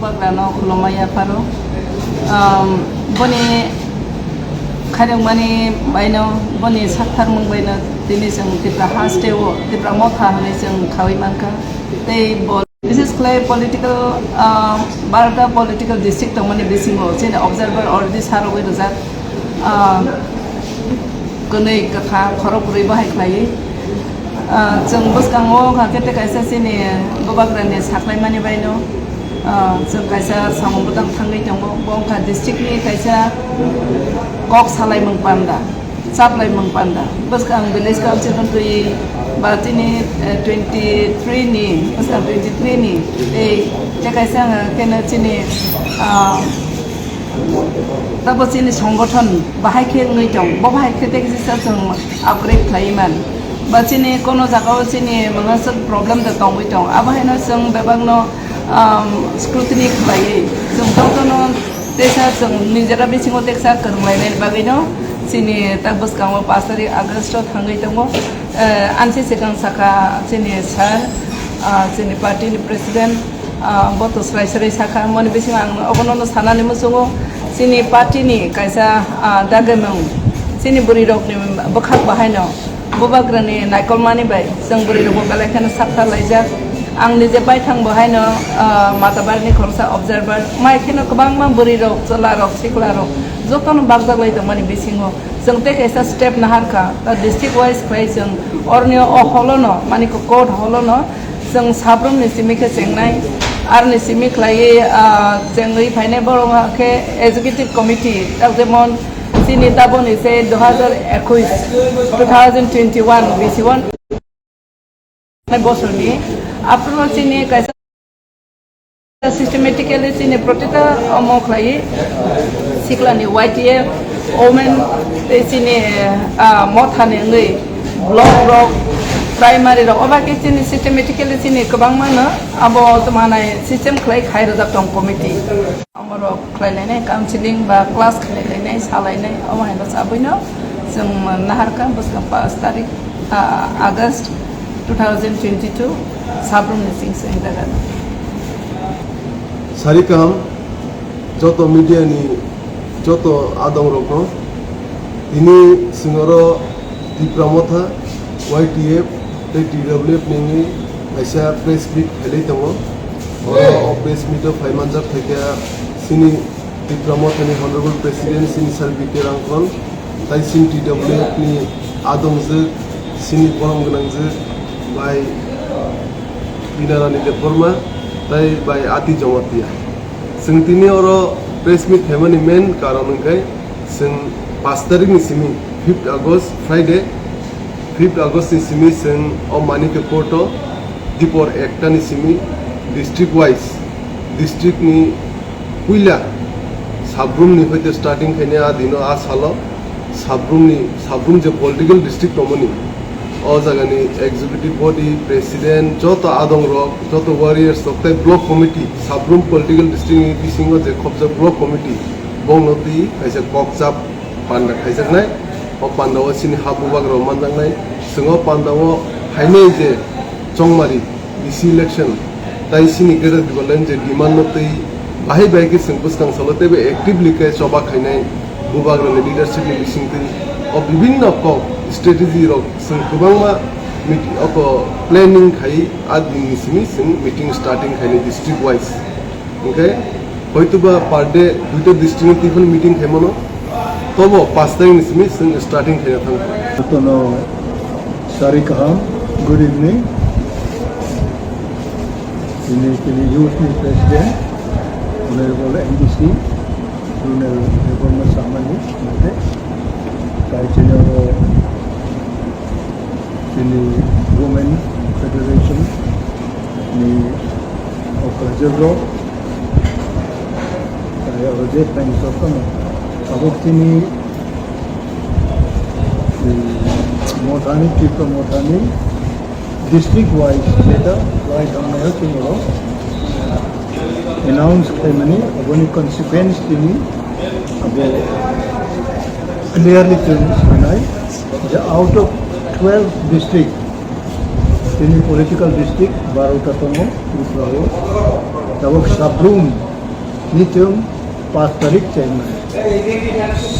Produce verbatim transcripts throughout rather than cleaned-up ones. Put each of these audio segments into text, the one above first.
Bubagrano khulumma yapharo. Um, boni khairokmani baino, boni saktharmung baino tini chwng Tipra haste o Tipra Motha hwnwi chwng khaui mankha. Tei bo bises khlai political, ah, barta political district tongmani bisingo chini observer already sarogwi rijak. Ah, kwnwi kwkha khorok kwrwi bahai khlaiwi. Ah, chwng bwskango wngkha khe tei kaisa chini bubagrani saklaimani baino, ah, chwng kaisa samung bwtang thangwi tongo. Bo wngkha district ni kaisa kok salaimung panda. Chaplaimung panda. Bwskang village council no twi ba chini, eh, twenty three ni, bwskang twenty three ni tei tei kaisa ang khe no chini, ah, tabo chini songothon bahai khe wngwi tong, bo bahai khe tei kisa chwng upgrade khlaiwi man. Ba chini kono jaga o chini mwnaswk problem da tongwi tong, abo haino chwng bebak no, um, scrutiny khlaiwi chwng jotono teisa chwng nijera bisingo teksa kwrwnglainani bagwino chini tak bwskango pash tarik August o thangwi tongo. Eh, ansi swkang sakha chini sir, ah, chini party ni president, ah, bo to swrai swrai sakha, moni bisingo ang obono no sanani muchungo chini party ni kaisa, ah, dagimung chini bwrwi rok ni bwkhak bahaino. Bubagrani naikolmani bai chwng bwrwi rokbo belai kheno sakthar laijak. Ang nije baithang bo haino, ah, Matabarini khoroksa observer. Mai kheno kwbangma bwrwi rok, chwla rok, sikla rok jotono bakjak lai tongmani bisingo chwng tei kaisa step naharkha. Ta district wise khlai chwng orni o holono, mani ko court holono chwng sabrumni simi khe chengnai. Arni simi khlaiwi, ah, chengwi phainai borok khe executive committee, tak jemon chini taboni se dui hajar ekush, two thousand twenty-one bisi one bosorni aphuru chini kaisa systematically chini protita omo khlai siklani Y T F, women tei chini, ah, mothani wngwi block rok, primary rok, oba khe chini systematically chini kwbangma no abo tongmanai system khlai khai rwjak tong committee. Omorok khlailainai, counseling ba class khlailainai, salainai, omo haino chabuino chwng naharkha bwskang pash tarik, ah, August two thousand twenty-two, sabrumni sing sing jaga. Sari kaham, joto media ni joto adong rokno, tini singoro Tipra Motha, Y T F tei T W F ni wngwi kaisa press meet khailai tongo. Oro o press meet o phai manjak phaikha chini Tipra Mothani Honorable President chini Sir B K Rangkon, tai chini T W F ni adongjwk, chini borom gwnangjwk bai Binarani Debbarma, tai bai Ati Jamatia. Chwng tini oro press meet khaimani main karon hwnkhe chwng pash tarikni simi, fifth August, Friday, fifth August ni simi chwng o Manikya Court o dipor ekta ni simi district wise, district ni puila sabrumni hoite starting khainai a dino a salo sabrumni, sabrum je political district tongmani, o jagani executive body, president, joto adong rok, joto warriors rok tei block committee, sabrum political district ni bisingo je khopjak block committee, bongno twi kaisa kokchap panda khaijaknai. O panda o chini ha bubak rok manjaknai. Chwng o panda o phainai je chongmari, D C election, tai chini Greater Tipraland je demand no twi bahai bahai khe chwng bwskang salo teibo actively khe choba khainai bubagrani leadership ni bisingtwi o bibinno kok strategy rok chwng kwbangma meet-, oko planning khai a din ni simi chwng meeting starting khainai district wise. Hwnkhe hoituba per day duita district ni twiphano meeting khaimano, tobo pash tarikni simi chwng starting khaina thangkha. Jotono sari kaham, good evening. Chini, chini youth ni president, Honorable M D C, Colonel Debbarma Samani, mate. Tai chini oro chini Women Federation ni Okrajagro, tai oro je peng sokano. Abo chini, eh, Mothani, Tipra Mothani, district wise data lai thangnaio chwng oro announce khlaimani, aboni consequence tini abo clearly chwng sinai je out of twelve district, tini political district barota tongo Tripura o, tabok sabrum Ni chwng paanch tarik chengnai.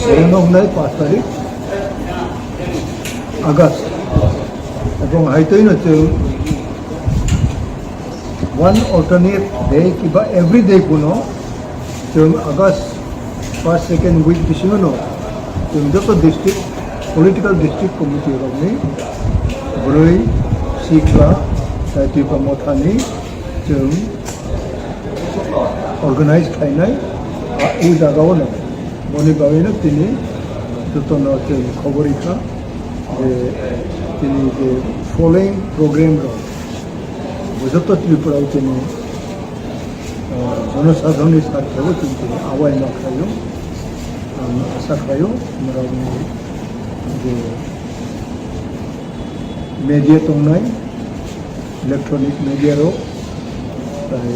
Borokno wngnai paanch tarik August. Ebong hai twino chwng one alternate day kiba every day kuno chwng August first, second week bisingo no chwng joto district, political district committee rokni bwrwi sikla tei Tipra Mothani chwng organize khlainai, ah, o jagao no. Boni bagwino tini jotono chwng khobor rikha je tini je following program rok bo joto Tripura o tini, ah, jonosasoni sarthebo chwng tini awai ma khlaio. Ang asa khlaio, morokni je media tongnai, electronic media rok, tai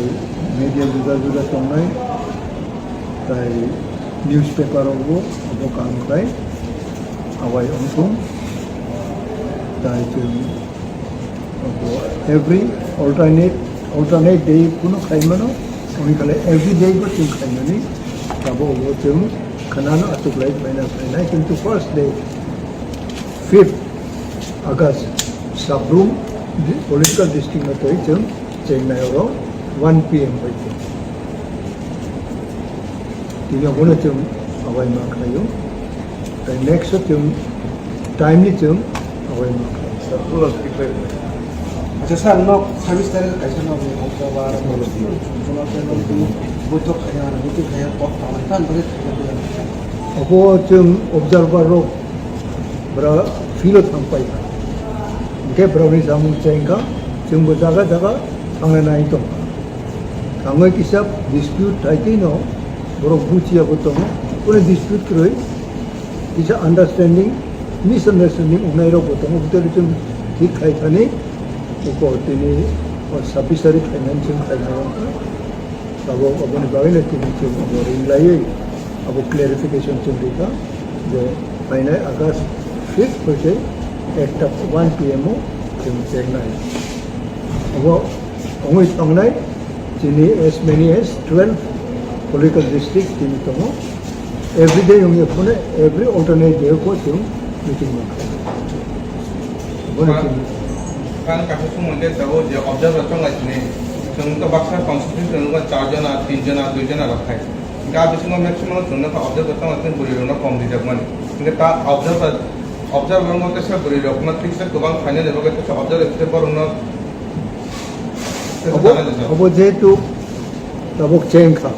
media juda juda tongnai, tai newspaper rok bo abo kaham khlai awai wngthung, tai chwng abo every alternate, alternate day kuno khlai mano, wngkha le every day bo chwng khlaimani, abo bo chwng khwnano achuk lai baina khlainai, kintu first day fifth August, Sabrum di-, political district no twi chwng chengnai oro one P M bai chwng. Tini abono chwng awai ma khlaio. Tai next o chwng time ni chwng awai ma khlaio. Sir, pulo kifai. Acha sir, nok service tare kaisa nok ni observer, observer tare nok tini boitok khaya, meeting khaya, kok tang, tan bari khaya. Abo chwng observer rok bra field o thang pai kha. Hingke brokni samung chengkha, chwngbo jaga jaga thangna nai tongkha. Thangwi kisa dispute thaitwino borok buchiya bo tongo. Kune dispute kwrwi kisa understanding, misunderstanding wngnai rok bo tongo. Bwtwi chwng thik khai thani uko tini o sabis tarik khainani chwng khainai wngkha. Abo, aboni bagwi no tini chwng abo ring laiwi abo clarification chwng rikha je phainai August fifth hoite ekta one P M o chwng chengnai. Abo wngwi tongnai chini as many as twelve political district tini tongo. Every day wngya phone, every alternate day ko chwng meeting mankha. Bono chwng. Kan kaisa sumon de tabo je observer chonglai sini. Chwng to baksa constitution no char jona, tin jona, dui jona rok khai. Ga bisingo maximum chwng no observer chonglai sini bwrwi rok no kom rijak mani. Hingke ta observer, observer mo kesa bwrwi rok no fix kwbang khainani bagwi kesa observer kisa borok no Obo, obo jehetu tabuk cheng kha.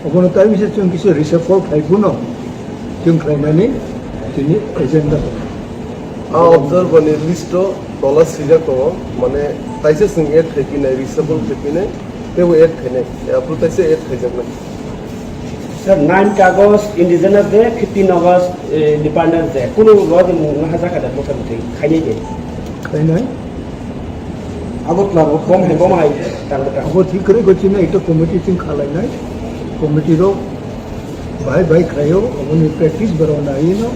Obono tai bisa chwng kisa reshuffle khai phano chwng khlainani chini agenda tongo. A observer ni list o tola swijak tongo, mane taisa chwng add khai phinai, reshuffle khai phinai, teibo add khainai, aphuru taisa add khaijaknai. Sir, ninth August Indigenous Day, fifteen August, eh, Independence Day. Kunu rodi mung na haja kada motamoti khainai de. Khainai. Agartala rok bom hai, bom hai, tang tang. Abo thik kwrwi gotino ekta committee chwng khalainai. Committee rok bahai bahai khlaio, aboni practice borok naino,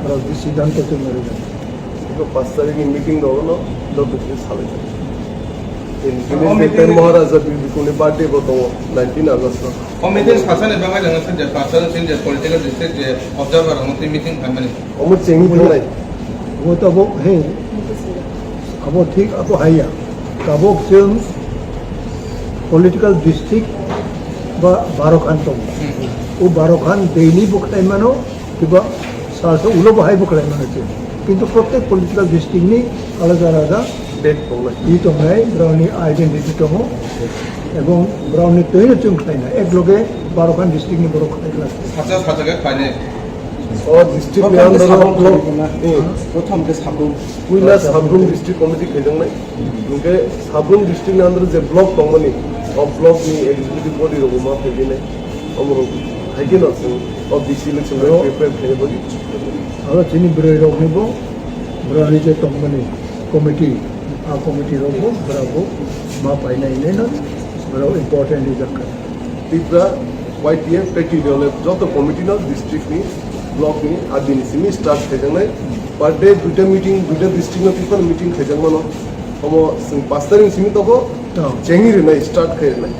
borok je siddhanto chwng narinai. Eko paanch tarikh ni meeting rok no dok dok khe salai jak. Tini, tini je Maharaja Bikuni birthday bo tongo, nineteen August no. O meeting sasani bagwi nang se je paanch tarikh je political district je observer rok tei meeting khaimani. Omo chengwi thangnai. Omo tabuk he, abo thik abo haiya. Tabuk chwng political district ba baro khan tongo. O baro khan daily bo khlai mano, kiba salsa ulo bo hai bo khlai mano chwng. Kintu protek political district ni alada alada date tongo. I tongnai, borokni identity tongo. Ebong borokni twino chwng khlaina. Ek loge baro khan district ni borok khlai khlai. Sacha sacha khe khlainai. O district ni under o block. Prothom khe Sabrum. Puila Sabrum district committee khaijaknai. Hingke Sabrum district ni under o je block tongmani, o block ni executive body rok ma phaikhe nai. Omo rok phaikhe no chwng o B C election rok prepare khaina bagwi. Aro chini bwrwi rok ni bo, bwrwi ni je tongmani committee, a committee rok bo, bwrwi bo ma painai hinwi no, bwrwi important rijak kha. Tripura Y T F, Tripura Y T F joto committee no district ni, block ni, a bini simi start khaijaknai. Per day duita meeting, duita district no twiphano meeting khaijak mano. Omo chwng paanch tarikh ni simi tongo, chengwi rwnai, start khai rwnai.